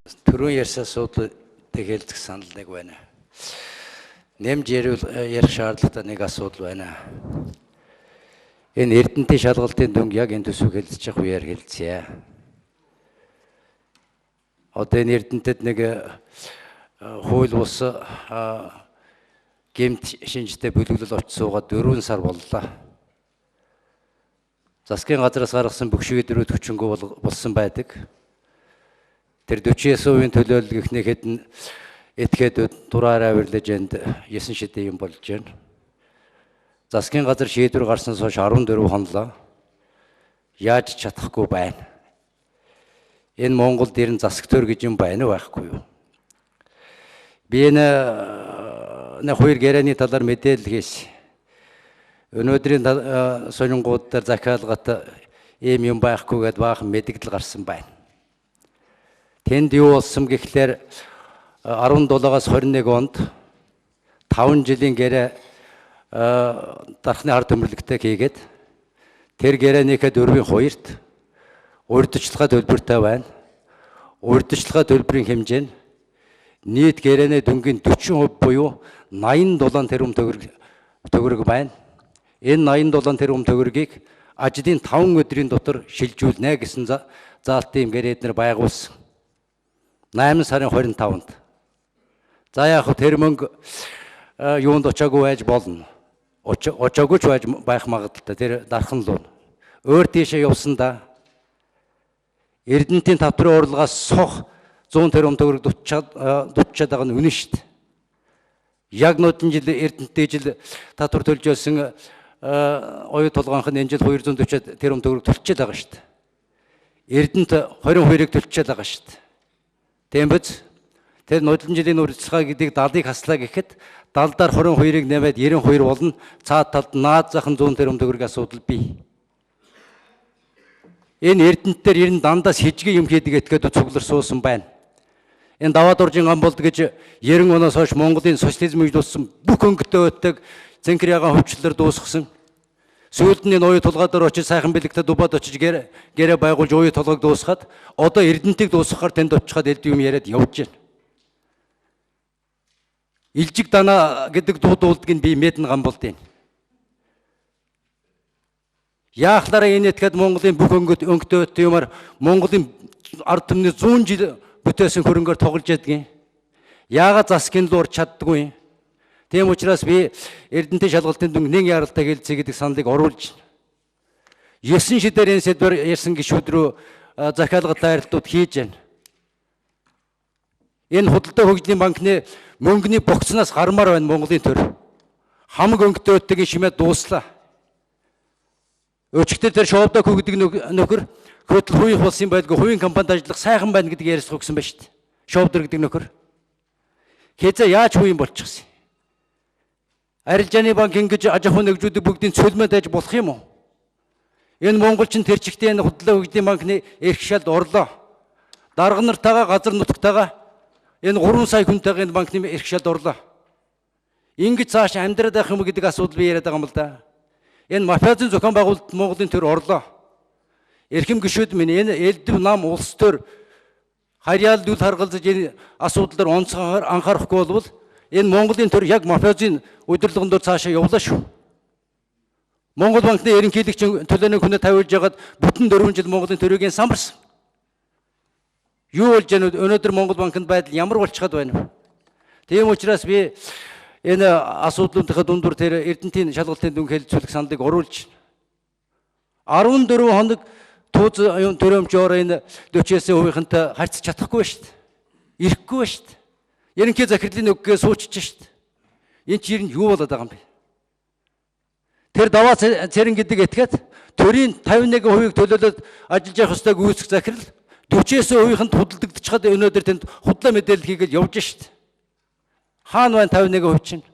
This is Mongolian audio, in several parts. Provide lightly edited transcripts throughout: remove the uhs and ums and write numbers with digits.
Түрүүн ярьсан асуудлыг хэлцэх санал нэг байна. Нэмж ярих шаардлагатай нэг асуудал байна. Энэ Эрдэнэтийн шалгалтын дүнг яг энэ төсөв хэлцэж явах үеэр хэлцье. Одоо энэ Эрдэнэтэд нэг хууль бус гэмт шинжтэй бүлэглэл очиж суугаад 4 сар боллоо. Засгийн газраас гаргасан бөхшиг дөрөв хүчингү болсон байдаг. Тэр 49% төлөөлөл гихнийхэд нь этгээд дураараа авирлаж энд 9 шидэ юм болж байна. Засгийн газар шийдвэр гарснаас хойш 14 хонлоо. Яаж чадахгүй байна. Энэ Монголд ер нь засаг төр гэж юм байна уу байхгүй юу? Би энэ хоёр гэрээний талаар мэдээлэл хийсэн. Өнөөдрийн сонингууд дээр захиалгат ийм юм байхгүй гэдээ баахан мэдэгдэл гарсан байна. Тэнд юу болсон гэхлээр 17-аас 21 онд 5 жилийн гэрээ дархны ард түмэрлэгтэй хийгээд тэр гэрээнийхээ дөрвийн хоёрт урьдчилгаа төлбөртэй байна. Урьдчилгаа төлбөрийн хэмжээ нь нийт гэрээний дүнгийн 40% буюу 87 тэрбум төгрөг байна. Энэ 87 тэрбум төгрөгийг ажлын 5 өдрийн дотор шилжүүлнэ гэсэн заалтын гэрээ эднэр байгуулсан. 8 сарын 25-нд. За яг тэр мөнгө юунд очоогүй байж болно. Очоогүй ч байх магадaltaй тэр дархан луу. Өөр тийшээ явсан да. Эрдэнэтийн татврын урлагаас сох 100 тэрбум төгрөг дутчаад байгаа нь үнэн шүү дээ. Яг нүүдэн жил Эрдэнэтийн жил татвар төлж байсан оюу тулгаанх нь энэ жил 240 тэрбум төгрөг төлчээд байгаа шүү дээ. Эрдэнэт 22-ыг төлчээд байгаа шүү дээ. Тийм биз? Тэр нүүдэн жилийн урьдчилгаа гэдэг 70-ыг хаслаа гэхэд 70-аар 22-ыг нэмээд 92 болно. Цаад талд наад захын 100 тэрбум төгрөг асуудал бий. Энэ Эрдэнэт дээр ер нь дандаа сэжигэн юм хийдэг этгээд цуглар суусан байна. Энэ даваа дуржин гамболд гэж 90 оноос хойш Монголын социализм үйл болсон бүх өнгөтэй өтөг цэнхэр ягаан хөвчлөлөөр дуусгасан. Сүүлд нь энэ оюу тулгаа дээр очиж сайхан бэлэгтэй дубаад очиж гэрээ байгуулж оюу тулгааг дуусгаад одоо Эрдэнэтийг дуусгахаар тэнд очиход элдв юм яриад явж байна. Илжиг данаа гэдэг дуу дуулдгийг би мэднэ гамболдын. Яахлаараа энэ этгээд Монголын бүх өнгөтэй юмар Монголын ард түмний 100 жил бүтээсэн хөрөнгөөр тоглож ядгийн. Яагаад засгийн луур чаддгүй юм? Тийм учраас би Эрдэнэтийн шалгалтын дүнг нэг яралтай хэлцээ гэдэг саналыг оруулж байна. 9 шидээр энэ сэдвээр ярьсан гишүүд рүү захиалга дайралтууд хийж байна. Энэ худалдаа хөгжлийн банкны мөнгөний богцноос гармаар байна Монголын төр. Хамаг өнгөтэй шимээ дууслаа. Өчигдөр тэр шоовдоо гэдэг нөхөр хөтөл хувийн болсон байлгүй хувийн компанид ажиллах сайхан байна гэдэг ярьсах өгсөн байна шүү дээ. Шоовдор гэдэг нөхөр. Хэзээ яаж хувийн болчихсон? Арилжааны банк ингэж аж ахуйн нэгжүүдийг бүгдийн цөлмөд аж болох юм уу? Энэ монголчин тэр чигтээ энэ худалдаа хөгжлийн банкны эрх шалд орлоо. Дарга нартайгаа газар нутагтайгаа энэ 3 сая хүнтэйгээ энэ банкны эрх шалд орлоо. Ингэж цааш амьдраад байх юм гэдэг асуудал би яриад байгаа юм л да. Энэ мафиазын зохион байгуулалт Монголын төр орлоо. Эрхэм гишүүд минь энэ элдв нам улс төр харьяал үл харгалзаж энэ асуудал дээр онцгой анхаарахгүй болвол энэ Монголын төр яг мафиазын удирдлагын дээр цаашаа явлаа шүү. Монгол банкны ерөнхийлөгч төлөөний хүнээ тавиулж ягаад бүтэн 4 жил Монголын төрийг самарсан. Юу болж байна вэ? Өнөөдөр Монгол банкнд байдал ямар болчиход байна вэ? Тийм учраас би энэ асуудлуудынхаа дундуур тэр Эрдэнэтийн шалгалтын дүнг хэлцүүлэх саналыг оруулж байна. 14 хоног тууз төрөмжөөр энэ 49%-ийнхэнтэй харьцаж чадахгүй шүү дээ. Ирэхгүй шүү дээ. Ерөнхий захирлын өггээ суучж шүү дээ. Энэ чинь ер нь юу болоод байгаа юм бэ? Тэр даваа цэрэн гэдэг этгээд төрийн 51%-ийг төлөөлөөд ажиллаж явах ёстой гүйцэх захирал 49%-ийнхэнд худалдагдчихад өнөөдөр тэнд худлаа мэдээлэл хийгээл явж шүү дээ. Хаана байна 51% чинь?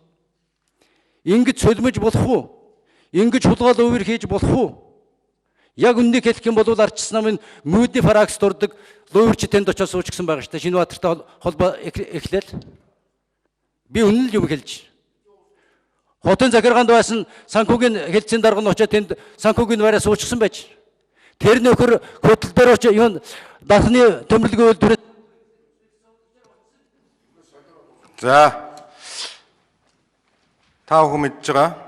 Ингэж цөлмөж болох уу? Ингэж хулгаал өвөр хийж болох уу? Яг үннийг хэлэх юм бол арчсан намын мүүдний фракс дурдаг луурч тэнд очиж суучихсан байгаа шүү дээ. Шинэбаатартай холбоо эхлээл. Би үнэн л юм хэлж. Хотын захиргаанд байсан санхүүгийн хэлцээний дарга нь очиж тэнд санхүүгийн байраа суучихсан байж. Тэр нөхөр хөтөл дээр очиж юун дархны төмөрлөгийн үйлдвэрээ За. Та бүхэн мэдж байгаа.